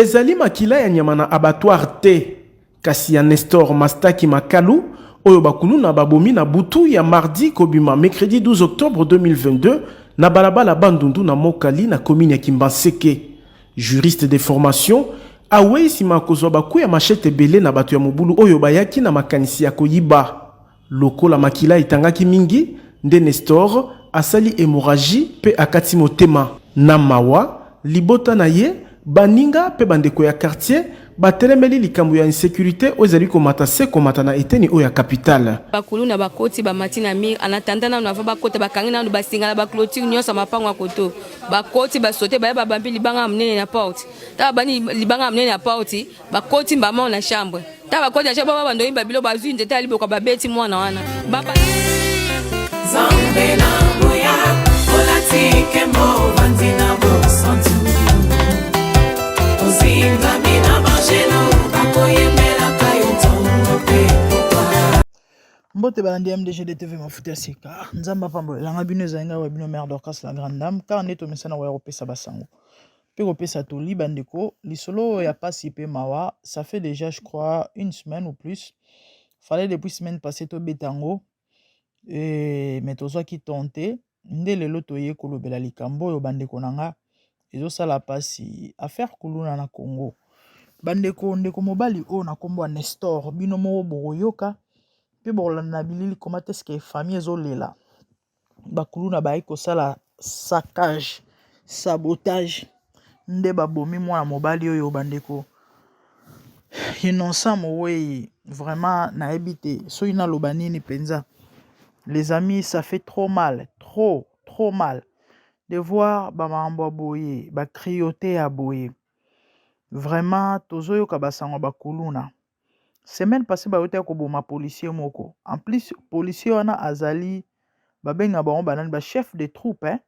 Ezali makila ya nyama na abattoir te, kasi ya Nestor Mastaki Makalu, oyo bakuluna babomi na butu ya mardi kobima mercredi 12 octobre 2022 na balabala Bandundu na Mokali na commune ya Kimbanseke. Juriste de formation, awei nsima kozwa baku ya machette ebele na bato ya mobulu oyo bayaki na makanisi ya koyiba. Lokola makila etangaki mingi, nde Nestor asali hemorragie mpe akati motema. Na mawa, libota na ye, baninga mpe bandeko ya quartier batelemeli likambo ya insecurite oyo ezali komata se komata na eteni oyo ya capitale. Bakuluna bakoti, bamati na mur en attendant nanu avant bakota, bakangi nanu basinga na baclôture nyonso ya mapango ya koto. Bakoti, basote, baye babambi libanga ya monene na porte. Ntango babandi libanga ya monene na porte, bakoti mbamao na chambre. Ntango bakoti na chambre, baba bandoyimba bilo, bazwi nzete ya liboka, babeti mwana wana. Baba Nzambe na nguya, olati nkembo, ovandi na bosantu, ozingami na banjelu bakoyembelaka yo ntongo mpe pokwa. Mbote balandi ya MDG DTV mafuta ya sika. Nzambe apambola nga bino, ezali ngai wa bino mère Dorcas la grande dame. Kaka nde tomesana koya kopesa basango mpe kopesa toli bandeko. Lisolo oyo ya pasi mpe mawa, ça fait déjà, je crois, une semaine ou plus. Fallait depuis semaine passée tobeta yango, mais tozwaki temps te. Nde lelo toye kolobela likambo oyo, bandeko na nga, ezosala pasi, affaire kuluna na Congo. Bandeko, ndeko mobali oyo na nkombo ya Nestor, bino moko bokoyoka mpe bokolanda na bilili comment est-ce que famille ezolela. Bakuluna bayaki kosala saccage, sabotage, nde babomi mwana mobali oyo, bandeko, innocent mowei. Vraiment nayebi te soki naloba nini mpenza. Les amis, ça fait trop mal, trop trop mal de voir bamakambo ya boye, bacruauté ya boye. Vraiment tozoyoka basango ya bakuluna. Semaine passée bayotaki koboma policier moko. En plus policier wana azali, babenga bango banani, bachef de troupe, hein?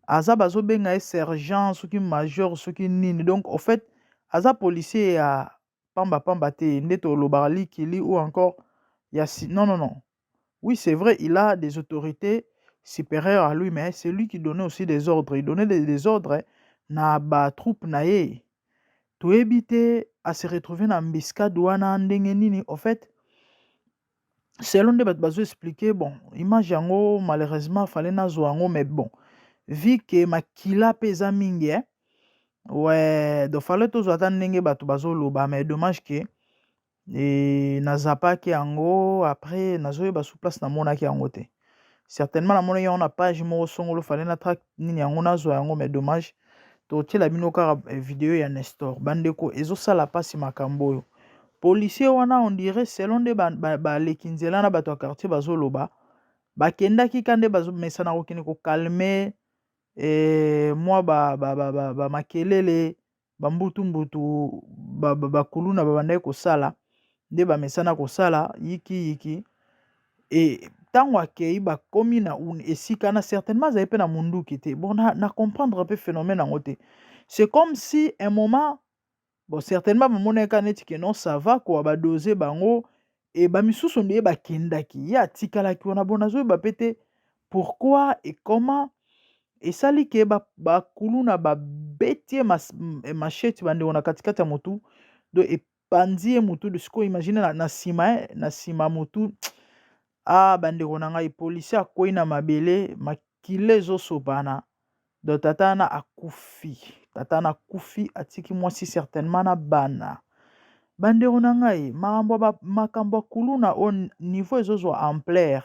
Aza, bazobenga ye sergent soki major soki nini. Donc au fait aza policier ya pamba pamba te nde tolobaka likili ou encore ya si. Non, non, non, oui, c'est vrai, il a des autorités supérieures à lui, mais c'est lui qui donnait aussi des ordres. Il donnait des ordres na batroupe na ye. Toyebi te ase retrouver na embuscade wana ndenge nini. Au fait, selon nde bato bazo expliquer, bon, image yango malheureusement fallait nazwa yango, mais bon, vu que makila mpe eza mingi, eh? Ouais, donc fallait tozwa ata ndenge bato bazoloba, mais dommage que nazapaki yango. Après nazoyeba sur place namonaki yango te. Certainement namonaki yango na page moko songolo, fallait na track nini yango, nazwa yango, mais dommage. Totiela bino kaka video ya Nestor. Bandeko, ezosala mpasi makambo oyo. Policier wana, on dirait, selon nde baleki nzela na bato ya quartier bazoloba, bakendaki ka nde bazomesana kokende kocalmer mwa bamakelele bambutu-mbutu bakuluna babandaki kosala, nde bamesana kosala yiki-yiki. E ntango akei, bakomi na esika na certainement azali mpe na munduki te. Bon, na comprendre mpe phénomène yango te. C'est comme si un moment, bon, certainement bamonaki kaka neti ke non, ça va quoi, badose bango e bamisusu nde bakendaki, ye atikalaki wana. Bon, nazoyeba mpe te pourquoi et comment esali ke bakuluna babeti ye machette, bandeko, na katikati ya motu. Donc epanzi ye motu. Sikoyo imagine na nsima, na nsima motu. Ah, bandeko na ngai, policier akwei na mabele, makila ezosopana. Donc tata wana akufi, tata wana akufi, atiki mwasi certainement na bana. Bandeko na ngai, makambo ya kuluna oyo, niveau ezozwa ampleur.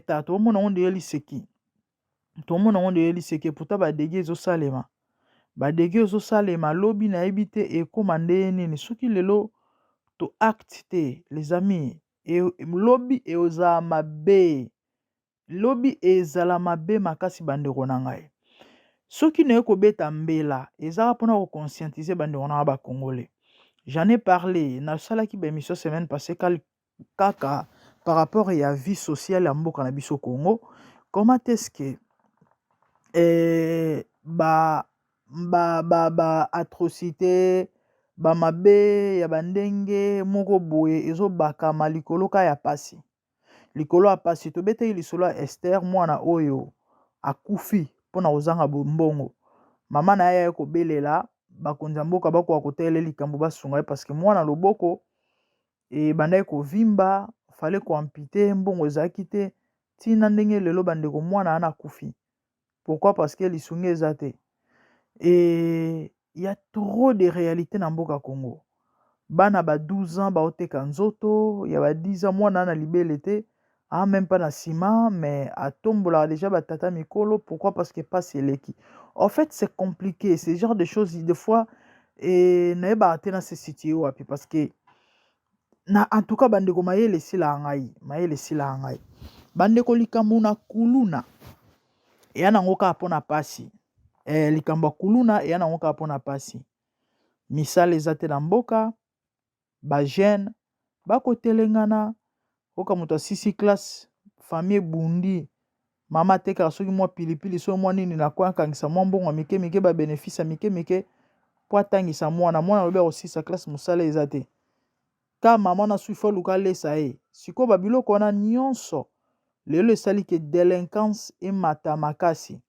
Ta tomona ngo nde liseki, tomona ngo nde liseki. Pourtant badégâts ezosalema, badégâts ezosalema. Lobi nayebi te ekóma nde nini. Soki lelo to acte te, les amis, lobi ezala mabe, lobi ezala mabe makasi. Bandeko na ngai, soki naye kobeta mbela, ezaka mpona koconscientiser bandeko na nga bacongolais. J'en ai parlé, nasalaki baémission semaine passée kaka par rapport ya vie sociale ya mboka na biso Congo. Comment est-ce que ba atrocité, bamabe ya bandenge moko boye ezobakama likolo ka ya pasi, likolo ya pasi? Tobetaki lisolo ya Ester, mwana oyo akufi mpona kozanga bombongo. Mama na ye aye kobelela. Bakonzi ya mboka bakoka kotalela likambo, basunga ye, parce que mwana loboko ebandaki kovimba, fallait koamputer, mbongo ezalaki te. Ntina ndenge lelo, bandeko, mwana wana akufi. Pourquoi? Parce que lisungi eza te. E ya trop de réalité na mboka Congo. Bana ba 12 ans baoteka nzoto, ya ba 10 ans. Mwana na libele te, a même pas na nsima, mais atombolaka déjà batata mikolo. Pourquoi? Parce que pasi eleki. En fait, c'est compliqué, ce genre de choses. Des fois e nayebaka te na se situe wapi, parce que na, en tout cas, bandeko, mayele esilaka ngai, mayele esilaka ngai, bandeko. Likambo na kuluna eya nango kaka mpona pasi. Likambo ya kuluna eya nango kaka mpona pasi. Misala eza te na mboka, bajeune bakotelengana. Oka moto asisi classe, famille ebundi, mama atekaka soki mwa pilipili, soki mwa nini na coin, akangisa mwa mbongo ya mike mike, babénéfice ya mike mike mpo atangisa mwana. Mwana alobi akosisa classe, mosala eza te. Ka mama na su, faut aluka alesa ye. Sikoyo babiloko wana nyonso lelo esali ke délinquance emata makasi.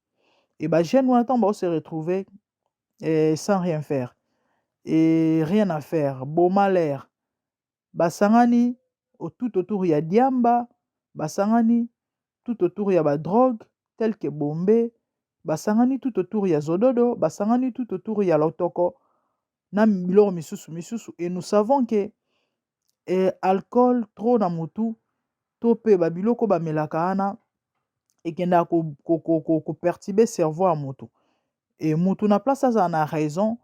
E bajeune wana, ntango bao se retrouver sans rien faire et rien à faire, boma l'air, basangani tout autour ya diamba, basangani tout autour ya badrogue tel que bombe, basangani tout autour ya zododo, basangani tout autour ya lotoko na biloko misusu misusu. Et nous savons que alcool trop na motu to mpe babiloko bamelaka wana ekendaka koperturber cerveau ya motu. E motu na place azala na raison,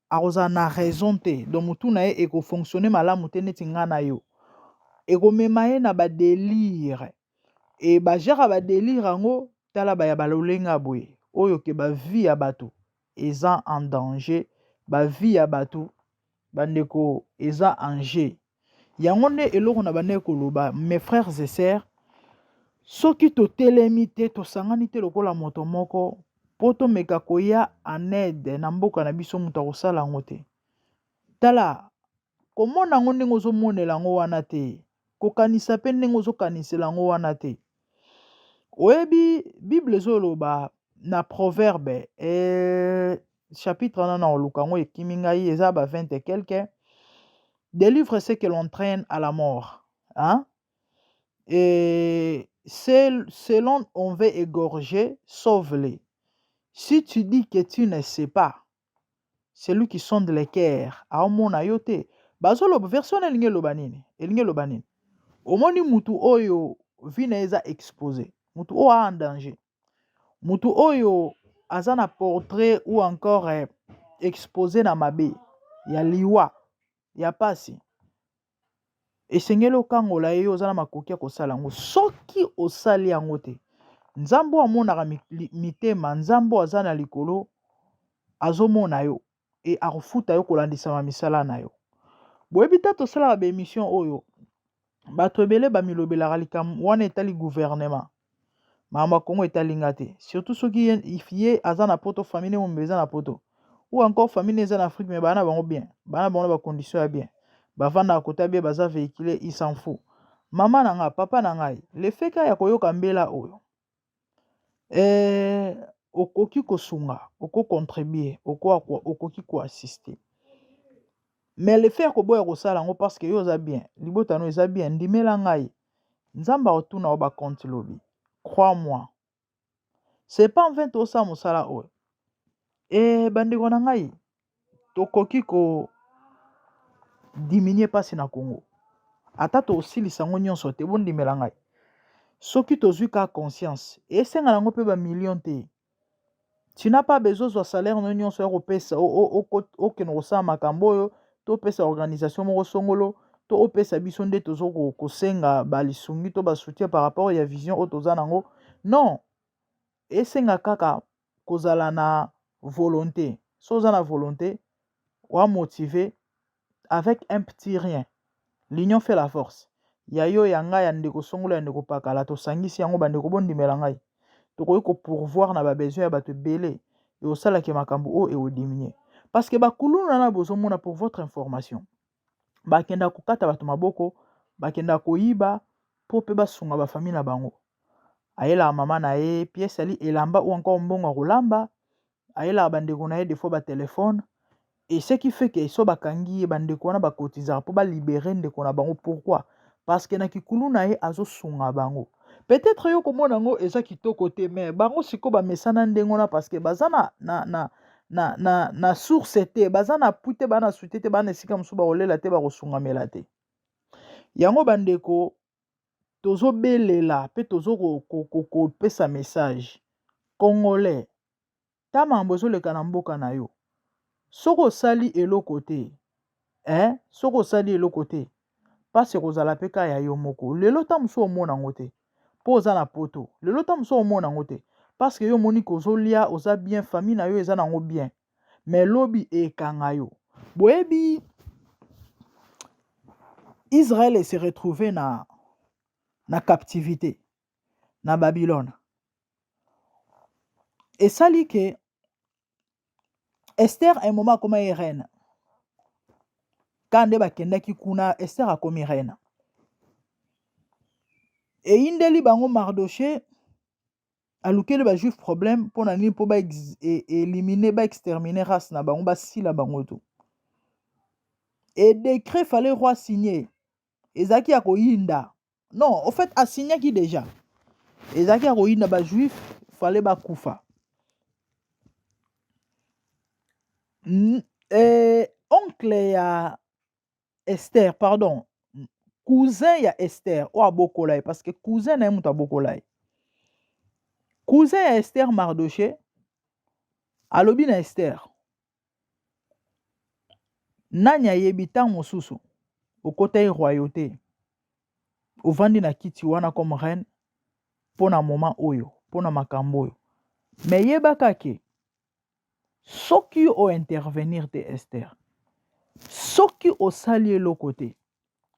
akozala na raison te. Donc motu na ye ekofonctionne malamu te neti ngai na yo. Ekomema ye na badélire. E bagere badélire yango, tala baya balolenga ya boye oyo ke bavie ya bato eza en danger. Bavie ya bato, bandeko, eza en jeu. Yango nde eloko na bandeki koloba, mes frères et sœurs: soki totelemi te, tosangani te lokola moto moko mpo tomeka koya en aide na mboka na biso, moto akosala yango te. Tala, komona yango ndenge ozomonela yango wana te, kokanisa mpe ndenge ozokanisela yango wana te. Oyebi, Bible ezoloba na Proverbe chapitre wana na koluka yango, ekimi ngai, eza ba 20 et quelque: "Délivre ce que l'on traîne à la mort, hein? Et selon on veut égorger, sauve-les. Si tu dis que tu ne sais pas, celui qui sonde les cœurs aomona yo te." Bazoloba version wana elingi eloba nini? Elingi eloba nini? Omoni mutu oyo vie na ye eza exposé, mutu oyo a en danger, mutu oyo aza na portrait ou encore exposé na mabe ya liwa ya pasi, esengeli okangola ye. Yo oza na makoki ya kosala yango. Soki osali yango te, Nzambe oyo amonaka mitema, Nzambe oyo aza na likolo, azomona yo e akofuta yo kolandisama misala na yo. Boyebi ta, tosalaka baémission oyo, bato ebele bamilobelaka likambo wana etali gouvernement. Makambo ya Kongo etalinga te, surtout soki ye aza na Poto, famille ne mombe eza na Poto, ou encore famille ne eza na Afrique, mais baa na bango bien, baa na bango na bacondition ya bien, bavandaka kota bien, baza véhicule, il s'en fout. Mama na ngai, papa na ngai, le fait ka ya koyoka mbela oyo, okoki kosunga, okocontribue, okoki koassister. Mais le fait ya koboya kosala yango parce que yo oza bien, libota no eza bien, ndimela ngai, Nzambe akotuna yo bacompte lobi. Crois moi, c'est pas en vain tosala mosala oyo. Bandeko na ngai, tokoki ko diminuer mpasi na Congo, ata tosilisa yango nyonso te. Bondimela ngai, soki tozwi kaka conscience, esenga yango mpe bamillion te. Tu n'as pas besoin ozwa salaire no nyonso ya kopesa, okende kosala makambo oyo, to opesa organisation moko songolo, to opesa biso nde tozo kosenga balisungi to basoutien par rapport ya vision oyo toza nango. Non, esenga kaka kozala na volonté. So oza na volonté, oa motivé, avec un petit rien, l'union fait la force. Ya yo, ya ngai, ya ndeko songolo, ya ndeko pakala, tosangisi yango, bandeko, bondimela ngai, tokoki kopourvoir na babesoin ya bato ebele. Ekosalaki makambo oyo ekodiminuer, parce que bakuluna na bozomona, pour votre information, bakendaka kokata bato maboko, bakendaka koyiba mpo mpe basunga bafamille na bango. Ayelaka mama na ye pièce ali elamba ou encore mbongo ya kolamba, ayelaka bandeko na ye des fois batelefone. Et ce qui fait que so bakangi ye, bandeko wana bakotizaka mpo balibere ndeko na bango. Pourquoi? Parce que na kikulu na ye azosunga bango. Peut-être yo komona yango eza kitoko te, mais bango sikoyo bamesana ndenge wana, parce que baza na source te, baza na appui te, baa na soutien te, baa na esika mosusu bakolela te, bakosungamela te. Yango bandeko, tozobelela mpe tozokopesa message congolais. Ta makambo ezoleka na mboka na yo, soki osali eloko te, eh? Soki osali eloko te, mpasi ekozala mpe ka ya yo moko. Lelo ta mosusu omona yango te mpo oza na poto. Lelo ta mosusu omona yango te parce que yo omoni kozolia, oza bien, famille na yo eza nango bien, mais lobi ekanga yo. Boyebi, Israël se retrouve na captivité na Babylone. Esali ke Esther un moment akoma ye reine. Ka nde bakendaki kuna, Esther akomi reine. Eyindeli bango, Mardoché alukeli bajuif problème. Mpo na nini? Mpo baélimine, baextermine race na bango, basila bango to. E décret fallait roi signer, ezalaki ya koyinda. Non, au fait asignaki déjà, ezalaki ya koyinda, bajuif fallait bakufa. Oncle ya Esther, pardon, cousin ya Esther oyo abokola ye, parce que cousin na ye moto abokola ye, cousin ya Esther Mardoché, alobi na Esther: "Nani ayebi, ntango mosusu okota ye royauté, ovandi na kiti wana comme reine mpo na moment oyo, mpo na makambo oyo, me yebaka ke soki ointervenir te, Esther, soki osali eloko te,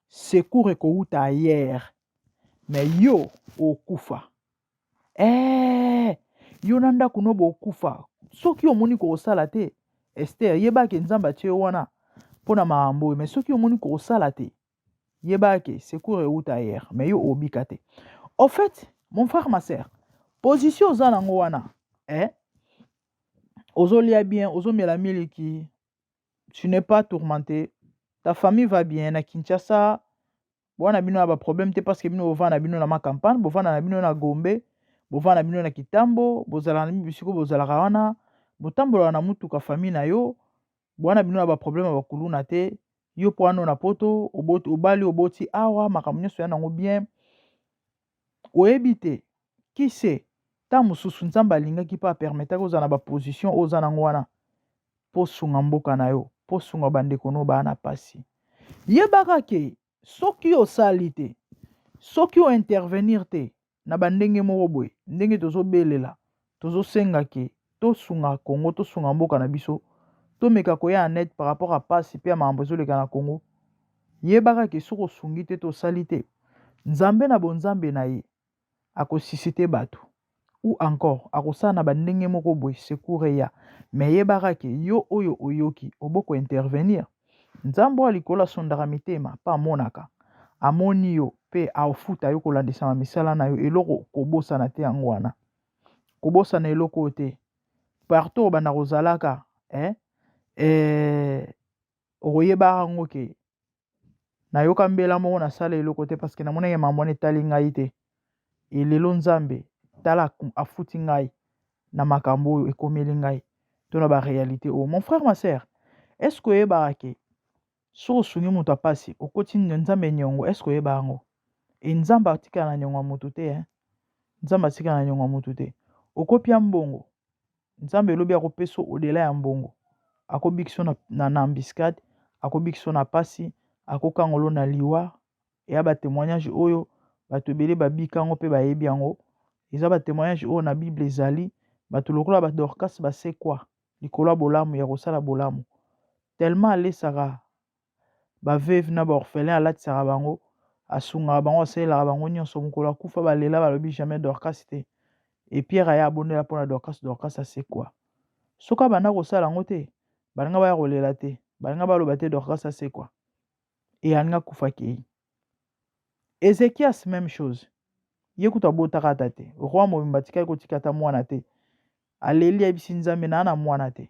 secours ekowuta ailleurs, me yo okufa. Yo na ndako no bokufa. Soki omoni kokosala te, Esther, yebake Nzambe atie yo wana mpo na makambo oyo, me soki omoni kokosala te, yebake secours euta ailleurs, me yo obika te." Au fait, mon frère, ma sœur, position oza nango wana, eh? Ozolia bien, ozomela miliki, tu n'es pas tourmenté, ta famille va bien na Kinshasa, bwana bino na baproblème te, parce que bino bovanda na bino na macampagne, bovanda na bino na Gombe, bovanda na bino na Kitambo, bozalaka na bino bisiko bozalaka wana, botambolaka na mutuka, famille na yo, bwana bino na baproblème ya bakuluna te. Yo mpo wana na poto, obali, oboti awa, makambo nyonso ya nango bien. Oyebi te kise ntango mosusu Nzambe alingaki mpe apermetaki ozala na baposition oyo oza nango wana mpo sunga mboka na yo, mpo sunga bandeko no baa na pasi. Yebaka ke soki osali te, soki ointervenir te na bandenge moko boye, ndenge tozobelela, tozosenga ke tosunga Congo, tosunga mboka na biso, tomeka koya na net par rapport à pasi mpe ya makambo ezoleka na Congo, yebaka ke soki osungi te, tosali te, Nzambe na bonzambe na ye akosuscite bato ou encore akosala na bandenge moko boye, secours eya. Me yebaka ke yo oyo oyoki oboko intervenir, Nzambe oyo likolo asondaka mitema mpe amonaka, amoni yo mpe aofuta yo kolandisama misala na yo. Eloko kobosana te yango wana, kobosana eloko oyo te. Partout obanda kozalaka, eh? Okoyebaka yango ke nayoka mbela moko, nasala eloko te parce que namonaki makambo wana etali ngai te. Elelo Nzambe tala afuti ngai na makambo oyo ekomeli ngai to na baréalité oyo. Mon frère, ma sœur, est ce que oyebaka ke soki osungi moto apasi, okoti Nzambe niongo? Est ce que oyeba yango? E Nzambe atikala na niongo ya motu te, eh? Nzambe atikala na niongo ya motu te. Okopia mbongo, Nzambe elobi akopesa au-delà ya mbongo, akobikisa na embuscade, akobikisa na pasi, akokangolo na liwa. Eya batémoignage oyo bato ebele babika yango mpe bayebi yango. Eza batémoignage oyo na Bible ezali, bato lokola baDorcas basekwa likolo ya bolamu ya kosala bolamu. Tellement alesaka baveuve na baorphelin, alatisaka bango, asungaka bango, asalelaka bango nyonso. Mokolo akufa, balela, balobi jamais Dorcas te. E Pierre aya, abondela mpona Dorcas, Dorcas asekwa. Soki abanda kosala yango te, balinga baya kolela te, balinga baloba te Dorcas asekwa e alinga akufa kei. Ezekias, même chose. Ye kutu abotaka ata te, roi mobimba atikali kotika ata mwana te. Aleli, ayebisi Nzambe: "Naa na mwana te."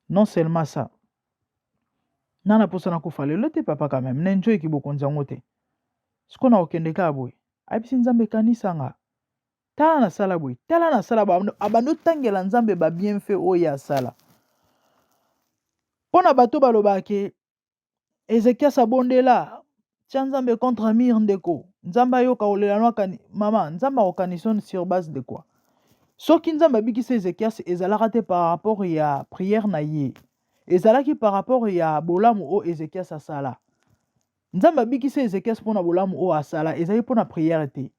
Non seulement ça, nga na posa nakufa lelo te papa quand même, na enjoy kibokonzi yango te. Sikoyo nakokende kaka boye. Ayebisi Nzambe kanisa nga. Tala nasala boye, tala nasala boye. Abandi otangela Nzambe ba bienfait oyo ye asala. Mpo na bato balobaka ke Ezekias abondela, tia Nzambe contre mur ndeko. Nzambe ayoka kolela no akani mama, Nzambe akokanisa yo sur base de quoi? Soki Nzambe abikisi Ezekias ezalaka te par rapport ya prière na ye. Ezalaki par rapport ya bolamu oyo Ezekias asala. Nzambe abikisi Ezekias mpo na bolamu oyo asala, ezali mpo na prière te.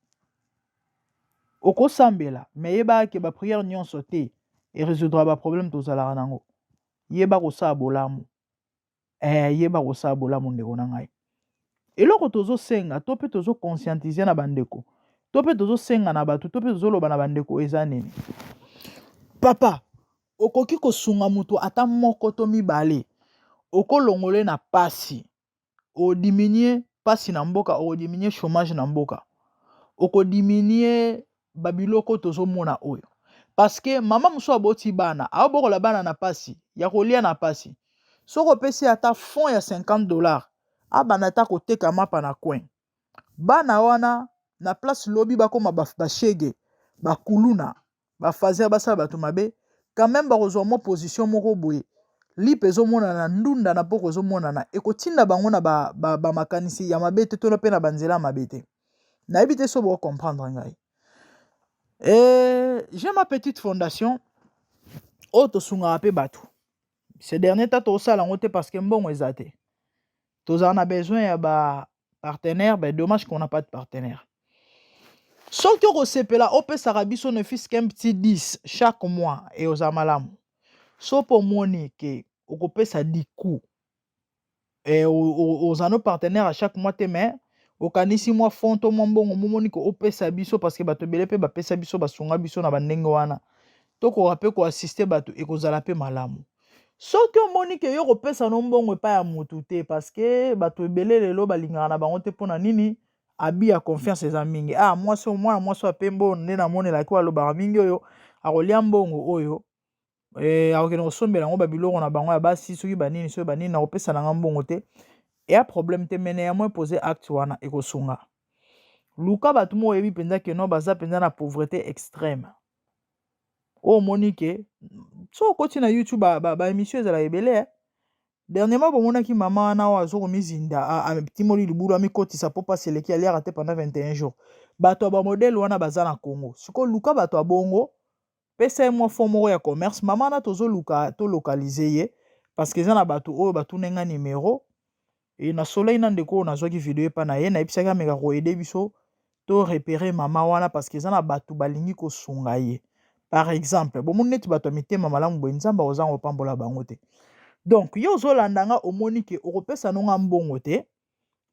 Okosambela, mais yeba ke ba prière nyonso te e résoudre ba problème tozalaka nango. Yeba kosala bolamu. Eh, yeba kosala bolamu ndeko na ngai. Eloko tozosenga to mpe tozo conscientiser na bandeko to mpe tozosenga na bato to mpe tozoloba na bandeko eza nini? Papa, okoki kosunga moto ata moko to mibale, okolongole na pasi, odiminuer pasi na mboka, okodiminuer chômage na mboka, okodiminuer babiloko tozomona oyo. Parce que mama mosusu aboti bana, aobokola bana na pasi ya kolia na pasi. Soki opesi ata fond ya 50 $, abanda ata koteka mapa na coin. Bana wana na place lobi bakoma bashege, bakuluna, bafazer, basala bato mabe, quand même bakozwa mwa position moko boye, lipa ezomonana, ndunda na poko ezomonana, ekotinda bango na bamakanisi ba, ba ya mabe te, to mpe na banzela ya mabe te. Nayebi te so bocomprendre ngai. Et j'ai ma petite fondation oyo tosungaka mpe bato. Ces derniers temps tosala yango te parce que mbongo eza te. Tozala na besoin ya ba partenaire, ben dommage qu'on n'a pas de partenaire. Soki okosepela opesaka biso ne fût qu'un petit 10 chaque mois e ozala malamu. So mpo omoni ke okopesa diku e oza no partenaire à chaque mois te, mais okanisi mwa fond to mwa mbongo momoni ke opesa biso, parce que bato ebele mpe bapesa biso, basunga biso na bandenge wana, tokoka mpe koassister bato, ekozala mpe malamu. Soki omoni ke yo kopesa no mbongo epai ya motu te, parce que bato ebele lelo balingaka na bango te, mpona nini? Abi ya confiance eza mingi. Ah, mwasi, mwana mwasi oyo apembe oyo nde namonelaki oyo alobaka mingi, oyo akolia mbongo oyo, akokende kosombela yango babiloko na bango ya basi, soki banini, soki banini, nakopesa nanga mbongo te, eya problème te. Mais néanmoins poser acte wana ekosunga. Luka bato moko oyebi mpenza ke no baza mpenza na pauvreté extrême, oyo omoni ke so okoti na YouTube, baémission ba ezala ebele, eh. Dernièrement bomonaki mama wana oyo aza komizinda, atimoli libulu, amikotisa mpo mpasi eleki, aliaka te pendant 21 jours. Bato ya bamodèle wana baza na Congo. Sikoyo luka bato ya bongo, pesa ye mwa fond moko ya commerce. Mama wana tozoluka tolocaliser ye, parce que eza na bato oyo batuna nga numero e na soleil na ndeko oyo nazwaki video epa na ye, nayebisaki ameka koaider biso to repérer mama wana, parce que eza na bato balingi kosunga ye. Par exemple, bomoni neti bato ya mitema malamu boye, Nzambe akozanga kopambola bango te. Donc yo ozolanda nga, omoni ke okopesa nonga mbongo te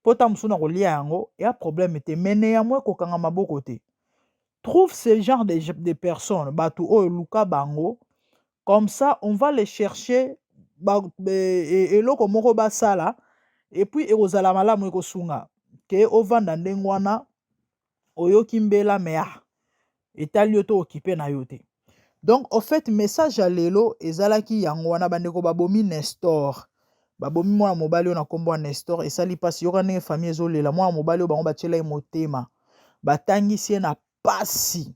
mpo ta mosusu na kolia yango, eya problème te, mais néanmoins kokanga maboko te. Trouve ce genre de personnes, bato oyo luka bango, comme ça on va les chercher ba, eloko moko basala, et puis ekozala malamu, ekosunga ke ovanda ndenge wana. Oyoki mbela me ah, etali yo to okipe na yo te. Donc au fait, message ya lelo ezalaki yango wana. Bandeko, babomi Nestor, babomi mwana mobali oyo na nkombo ya Nestor. Esali mpasi. Yoka ndenge famille ezolela. Mwana mobali oyo bango batiela ye motema, batangisi ye na pasi,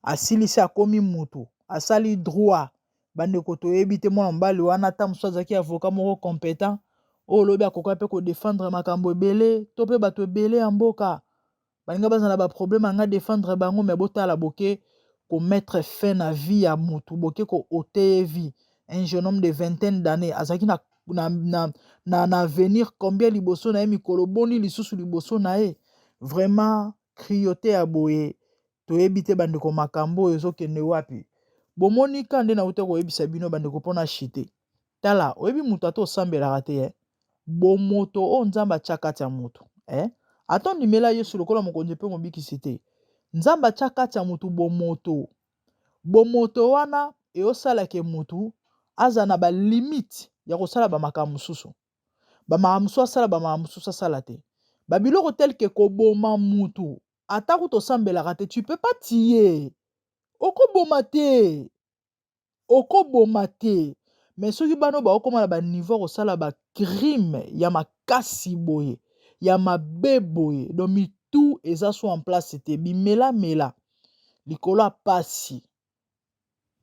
asilisi, akomi mutu, asali droit. Bandeko, toyebi te mwana mobali wana ata mosusu azalaki avocat moko compétent oyo olobi akoka mpe kodéfendre makambo ebele to mpe bato ebele ya mboka balinga bazala na baproblème, anga défendre bango. Me botala, boke komettre fin na vie ya mutu, boke koôter ye vie. Un jeune homme de vingtaine d'années azalaki na avenir combien liboso na ye, mikolo boni lisusu liboso na ye. Vraiment, cruauté ya boye toyebi te. Bandeko, makambo oyo ezokende wapi? Bomoni ka nde nauta koyebisa bino, bandeko, mpona chite. Tala, oyebi moto ata osambelaka te, eh? Bomoto oyo Nzambe atya kati ya moto, eh? Ata ondimela Yesu lokola mokonzi mpe mobikisi te, Nzambe atya kati ya motu bomoto. Bomoto wana eosalaka motu aza na balimite ya kosala bamakambo mosusu. Bamakambo mosusu asala, bamakambo mosusu asala te. Babiloko tel ke koboma mutu, ata kuta osambelaka te, tu peux pas tuer, okoboma te, okoboma te. Mais soki bana oyo bakokoma na baniveau ya kosala bacrime ya makasi boye, ya mabe boye, donc mitu eza so en place te, bimelamela likolo ya pasi.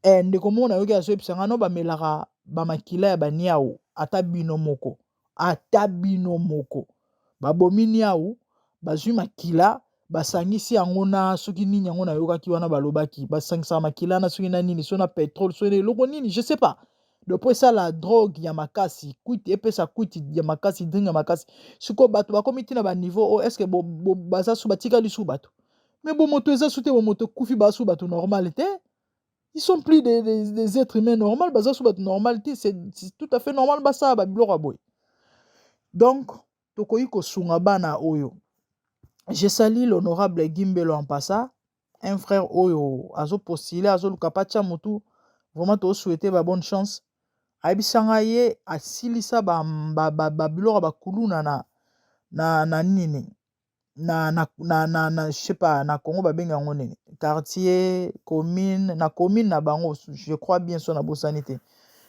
Eh, ndeko moko nayoki azoyebisa ngai no bamelaka bamakila ya baniau, ata bino moko, ata bino moko babomi niau, bazwi makila basangisi yango na soki nini. Yango nayokaki wana balobaki basangisaka makila na soki na nini, so na petrole, so na eloko nini, je sais pas. Donc mpo esala drogue ya makasi, kwiti, epesa kwiti ya makasi, drink ya makasi. Sikoyo bato bakomi ntina baniveau oyo, est-ce baza su, batikali su bato? Mais bomoto eza su te, bomoto ekufi, baza su bato normal te. Ils sont plus des êtres humains normal, baza su bato normal te. C'est tout à fait normal basala babiloko ya boye. Donc tokoki kosunga bana oyo. Je salue l'honorable Gimbelo en passant, un frère oyo azopostule, azoluka patia motu. Vraiment tozosouhaite ba bonne chance. Ayebisanga ye asilisa babiloko ya bakuluna na nini, na je sais pas, na Congo babenga yango nini, quartier, commune, na commune na bango, je crois bien, so nabosani te,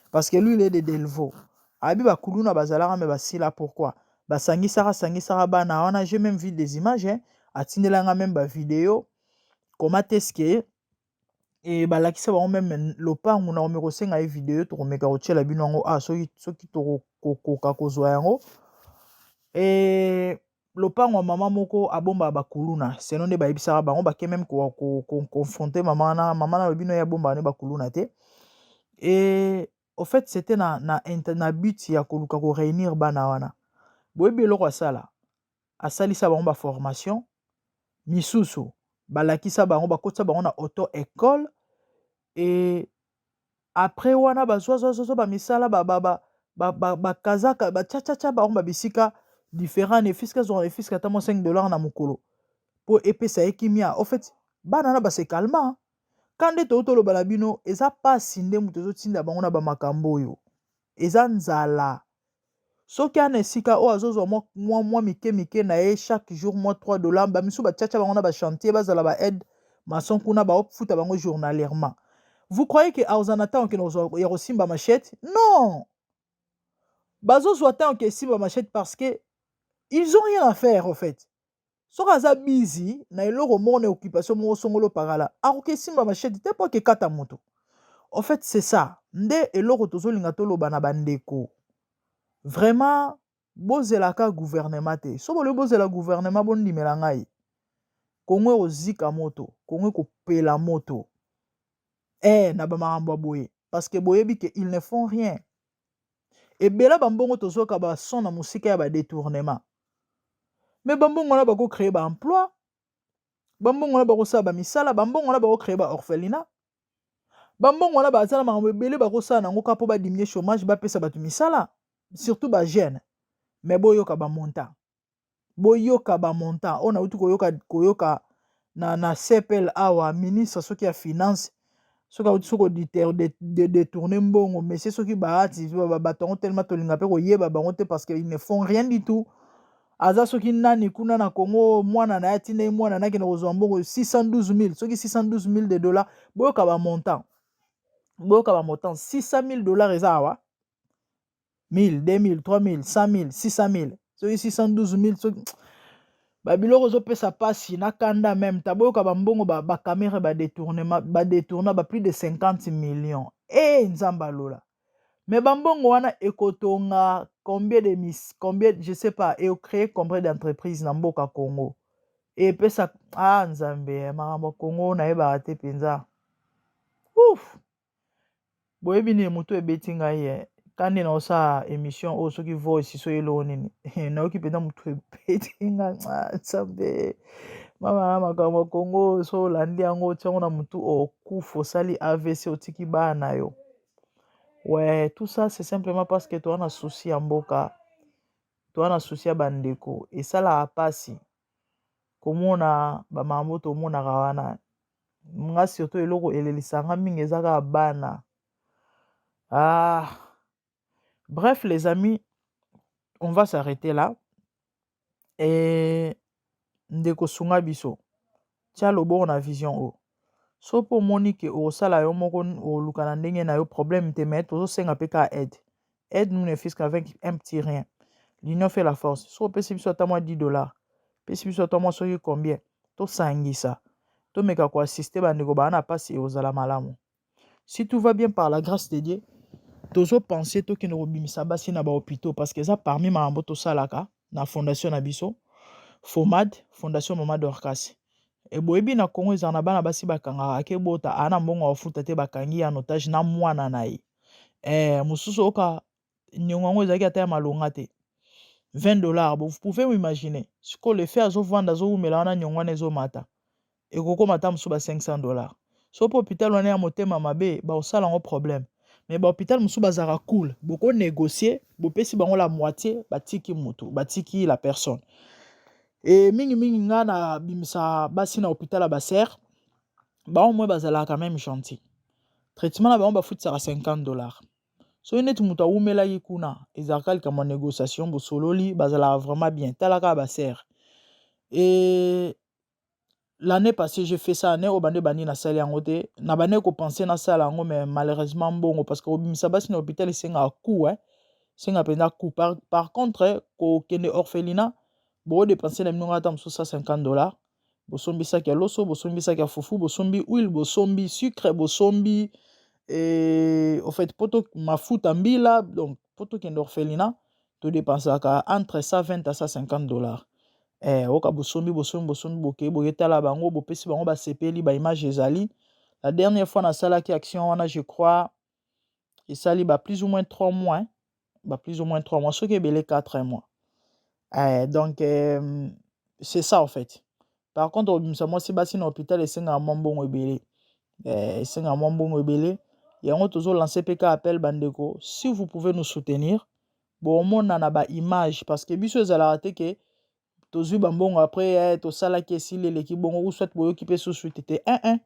parce que lui, il est de Delvaux. Ayebi bakuluna bazalaka, me basila. Pourquoi basangisaka sangisaka bana wana? J'ai même vu des images, hein. Atindelanga même bavideo comment est-ce que e balakisa bango même lopangu. Na komeka kosenga ye video, tokomeka kotiela bino yango. Ah, soki tokokoka kozwa yango. E lopango ya mama moko abombaka bakuluna, seno nde bayebisaka bango, bake même koconfronte mama wana. Mama na alobi no, ye abombaka nde bakuluna te. E au fait, c'était na but ya koluka koréunir bana wana. Boyebi eloko asala? Asalisa bango baformation misusu, balakisa bango, bakotisa bango na auto école. E après wana bazwazwazwa bamisala, bakazaka, batiatiatia bango babisika différent, ne fût-ce que azwaka ne fût-ce que ata mwa 5 $ na mokolo mpo epesa ye kimia. Au fait, bana wana base calma ka nde toyo toloba na bino. Eza mpasi nde moto ezotinda bango na bamakambo oyo, eza nzala. Soki ana esika oyo azozwa mwa mike mike na ye chaque jour, mwa 3 $, bamisusu batiatia bango na bachantier, bazala ba aide maçon kuna, baofuta bango journalièrement. Vous croyez ke akozala na ntango okende ya kosimba machette? Non, bazozwa ntango ke esimba machette parce que ils ont rien à faire. En fait, soki aza busy na eloko moko, na occupation moko songolo pakala, akoki esimba machette te mpo akekata moto. En fait, c'est ça nde eloko tozolinga toloba na bandeko. Vraiment, bozelaka gouvernement te. So bolobi bozela gouvernement, bondimela ngai, Kongo ekozika moto, Kongo ekopela moto na bamakambo ya boye, parce que boyebi ke ils ne font rien. Ebele bambongo tozoyoka bason na mosika ya badétournement, mais bambongo wana bakocréer baemploi, bambongo wana bakosala bamisala, bambongo wana bakocréer baorphelinat, bambongo wana baza na makambo ebele bakosala nango kaka mpo badiminuer chômage, bapesa bato misala, surtout bajeune. Mais boyoka bamontant, boyoka bamontant oyo nauti koyoka na CPL awa. Ministre soki ya finance, soki auti soki kodétourne mbongo, monsieur soki Bahati, bato yango telema tolinga mpe koyeba bango te, parce que ils ne font rien du tout. Aza soki nani kuna na Congo, mwana na ye atinda ye, mwana nakende kozwa mbongo 612 000, soki 612 000 de dollars. Boyoka bamontant, boyoka bamontant. 600 000 dollars eza awa 1000, 2000, 3000, 100 000, 600 000, soki 612 000, soki babiloko ezopesa mpasi na kanda même ta. Boyoka bambongo baCamarade badétourna ba plus de 50 millions. E Nzambe alola! Mais bambongo wana ekotonga combien de mis, combien, je sais pas, ecréer combien d'entreprise na mboka Congo? Epesa, ah Nzambe, makambo ya Congo nayebaka te mpenza. Uf, boyebi nini motu ebeti ngai ye kandi na osala émission oyo, soki voice, so eloko nini, nayoki mpenza motu ebeti ngai. Ah, Nzambe, mama na makambo ya Congo, so olandi yango, otiango na motu, okufa, osali AVC, otiki bana na yo. Ouais, tout ça, c'est simplement parce que toza na souci ya mboka, toza na souci ya bandeko. Esalaka mpasi komona bamakambo tomonaka wana. Nga surtout, eloko elelisanga mingi eza kaka bana. Ah, bref, les amis, on va s'arrêter là. E ndeko, sunga biso, tia loboko na vision oyo. So mpe omoni ke okosala yo moko, oluka na ndenge na yo, problème te, mais tozosenga mpe kaka aide. Aide nous ne fût qu'avec un petit rien, l'union fait la force. So opesi biso ata mwa 10 $, pesi biso ata mwa soki combien, tosangisa, tomeka koassister bandeko baa na mpasi, ekozala malamu. Si tout va bien, par la grâce de Dieu, tozopense tokende kobimisa basi na bahôpitaux, parce que eza parmi makambo tosalaka na fondation na biso, FOMAD, Fondation Mama Dorcas. Eboyebi na Congo ezala na bana basi bakangaka, akebota, aa na mbongo akofuta te, bakangi ya otage na mwana na ye. Mosusu oyoka niongo yango ezalaki ata ya malonga te, 20 $. Vous pouvez imaginer sikoyo le fait azovanda, azowumela wana, niongo wana ezomata, ekokoma ata mosusu ba 500 $. So mpo hôpital wana ya motema mabe, baosala yango problème. Mais bahôpital mosusu bazalaka cool, bokonégocier, bopesi bango la moitié, batiki motu, batiki la personne. E mingimingi nga na bimisa basi na hôpital ya basœurs, bango mwe bazalaka même gentil. Traitement na bango bafutisaka 50 $. Soki neti moto awumelaki kuna, ezalaka likambo ya négociation, bosololi, bazalaka vraiment bien. Tala kaka basœurs. E l'année passée j'ai fait ça. Année oyo bande bandi nasali yango te, na bande kopense nasala yango, mais malheureusement mbongo, parce que kobimisa basi na hôpital esengaka coût, eh? Esengaka mpenza coût. Par contre, kokende orphelinat, bokodepense na bino ata mosusu 150 $, bosombi saki ya loso, bosombi saki ya fufu, bosombi huile, bosombi sucre, bosombi au fait poto, mafuta mbila. Donc po tokende orphelinat, todépensaka entre 120 à 150 $. Oyoka bosombi, bosombi, bosombi, bokei, boyetala bango, bopesi bango, basepeli, baimage ezali. La dernière fois nasalaki action wana, je crois esali ba plus ou moins 3 mois, ba plus ou moins 3 mois, soki ebele 4 mois. Donc c'est ça en fait. Par contre, obimisa mwasi basi na hôpital esengaka mwa mbongo ebele, esengaka mwa mbongo ebele. Yango tozolance mpe ka appel, bandeko, si vous pouvez nous soutenir, bomona na baimage, parce que biso ezalaka te ke tozwi bambongo, après tosalaki, esili, eleki bongo, ou soit boyoki mpe susu te te 1 1.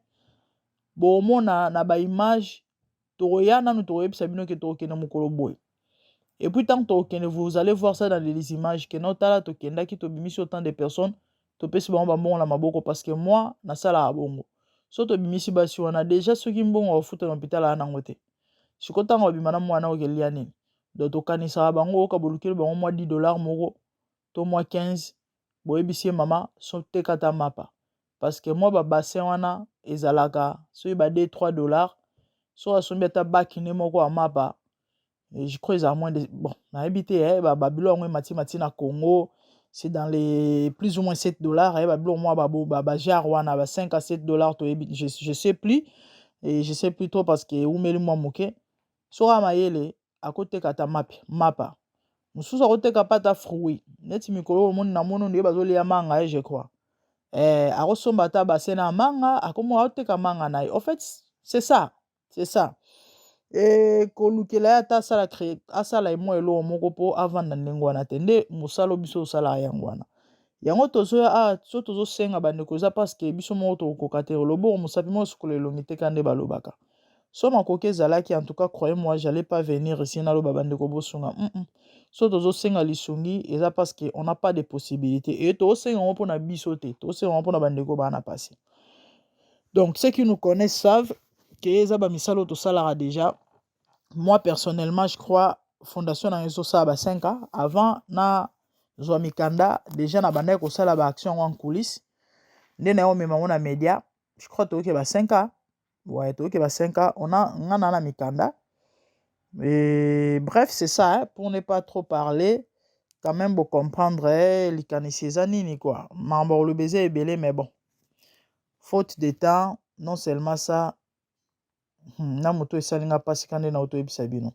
Bomona na baimage, tokoya nanu, tokoyebisa bino ke tokokende mokolo boye. Et puis tant tokokende, vous allez voir ça dans les images ke notala tokendaki, tobimisi autant de personnes, topesi bango bambongo na maboko. Parce que moi nasalaka bongo, so tobimisi basi wana déjà, soki mbongo bafuta na hôpital aya nango te, siko ntango babima na mwana okelia nini? Donc tokanisaka bango, oyoka bolukeli bango mwa 10 $ moko to mwa 15, boyebisi ye: "Mama, so teka ata mapa", parce que mwa babassin wana ezalaka soki ba 2 3 $. So asombi ata bakine moko ya mapa, je crois ezala moins de, bon, nayebi te, eh, babilo yango emati mati na Congo, c'est dans les plus ou moins 7 $, eh, babilo mwa bagenre wana ba 5 à 7 $, toyebi, je sais plus et je sais plus trop, parce que eumeli mwa moke. Soki mayele, akoteka ata mapi mapa, mosusu akoteka mpe ata fruit. Neti mikolo omoni, namoni nde bazolia manga ye, je crois akosomba ata bassin na manga, akomo aoteka manga na ye. En fait, c'est ça, c'est ça. Kolukela ye ata asala, asala mwa eloko moko mpo avanda ndenge wana te. Nde mosala biso osalaka yango wana. Yango tozoya awa, so tozosenga bandeko, eza parce que biso moko tokokoka te. Loboko mosapi moko sukola elongi te, ka nde balobaka. So makoki ezalaki, en tout cas, croyez-moi, j'allais pas venir ici naloba bandeko bosunga. So tozosenga lisungi, eza parce que on n'a pas de possibilité. E tozosenga yango mpona biso te, tozosenga yango mpona bandeko baa na pasi. Donc ceux qui nous connaissent savent ke eza bamisala oyo tosalaka déjà. Moi personnellement, je crois fondation na ezosala ba 5 ans. Avant na zwa mikanda, déjà na bandaki kosala baaction yango en coulisse. Nde na ye omema yango na média, je crois toyoki ba 5 ans. Ouais, toyoki ba 5 ans. On a nga na mikanda. Et bref, c'est ça, hein, pour ne pas trop parler, quand même bocomprendre likanisi eza nini quoi. Makambo koloba eza ebele, mais bon, faute de temps. Non seulement ça, na moto esalinga mpasi ka nde na otoyebisa bino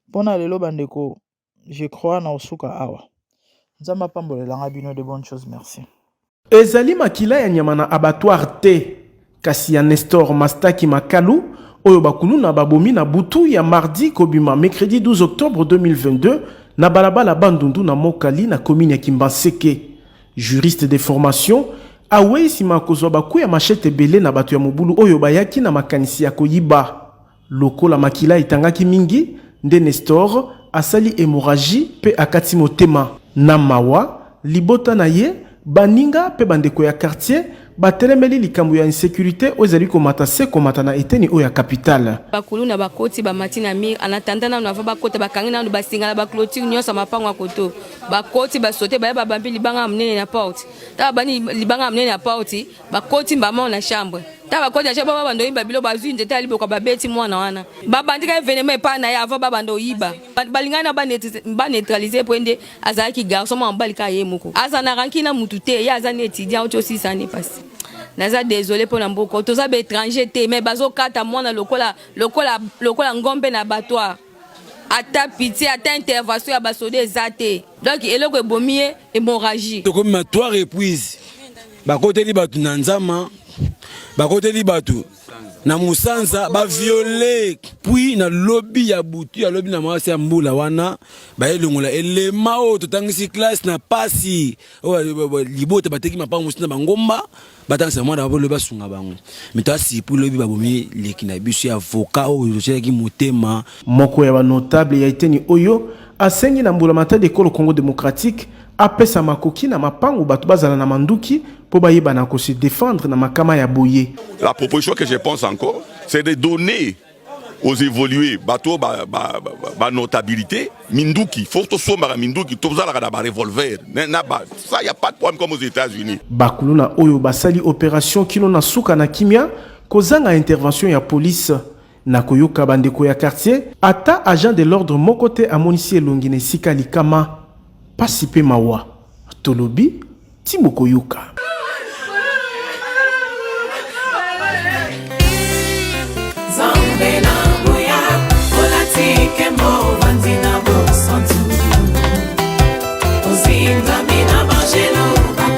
mpona lelo. Bandeko, je crois na osuka awa. Nzambe apambolelanga bino de bonnes choses. Merci. Ezali makila ya nyama na abattoir te, kasi ya Nestor Mastaki Makalu oyo bakuluna babomi na butu ya mardi kobima mercredi 12 octobre 2022 na balabala Bandundu na Mokali na commune ya Kimbanseke. Juriste de formation, awei nsima kozwa baku ya machette ebele na bato ya mobulu oyo bayaki na makanisi ya koyiba. Lokola makila etangaki mingi, nde Nestor asali hémorragie mpe akati motema. Na mawa, libota na ye, baninga mpe bandeko ya quartier batelemeli likambo ya insécurité oyo ezali komata se komata na eteni oyo ya capitale. Bakuluna bakoti, bamati na mur. En attendant nanu avant bakota, bakangi nanu basinga na baclôture nyonso ya mapango ya koto. Bakoti, basote, baye, babambi libanga ya monene na porte. Ntango babandi libanga ya monene na porte, bakoti mbamao na chambre. Ntango bakoti na chambre, babanda oyiba bilo. Bazwi nzete ya liboka, babeti mwana wana. Babandika événement epai na ye avant babanda oyiba. Balingani na baneutraliser po nde azalaki garçon, mwa mobali kaka ye moko, aza na rancune na mutu te. Ye aza ni étudiant, oti osisa ni pasi. Naza désolé mpo na mboka. Toza baétranger te, mais bazokata mwana lokola, lokola, lokola ngombe na abattoir. Ata pitié, ata intervention ya basoda eza te. Donc eloko ebomi ye, hémorragie. Tokomi ma trois reprises, bakoteli bato na Nzama, bakoteli bato na Mosanza, baviole. Puis na lobi ya butu ya lobi na mwasi ya mbula wana, bayelongola elema oyo totangisi classe na pasi oyo libota bateki mapango mosusu na bangomba, batangisa mwana babo. Lobi basunga bango, me toasipu lobi babomi leki na biso ya avocat oyo totielaki motema. Moko ya banotable ya eteni oyo asengi na mbula matadi ekolo Congo démocratique apesa makoki na mapango bato bazala na manduki mpo bayebana kose défendre na makama ya boye. La proposition que je pense encore, c'est de donner aux évolués, bato ba, ba, ba, ba notabilité, minduki. Faut tosombaka minduki, tozalaka na barevolver na ba, ça y a pas de problème, comme aux États-Unis. Bakuluna oyo basali opération kino na suka na kimia, kozanga intervention ya police. Na koyoka bandeko ya quartier, ata agent de l'ordre moko te amonisi elongi na esika likama. Pasi mpe mawa, tolobi ti bokoyoka.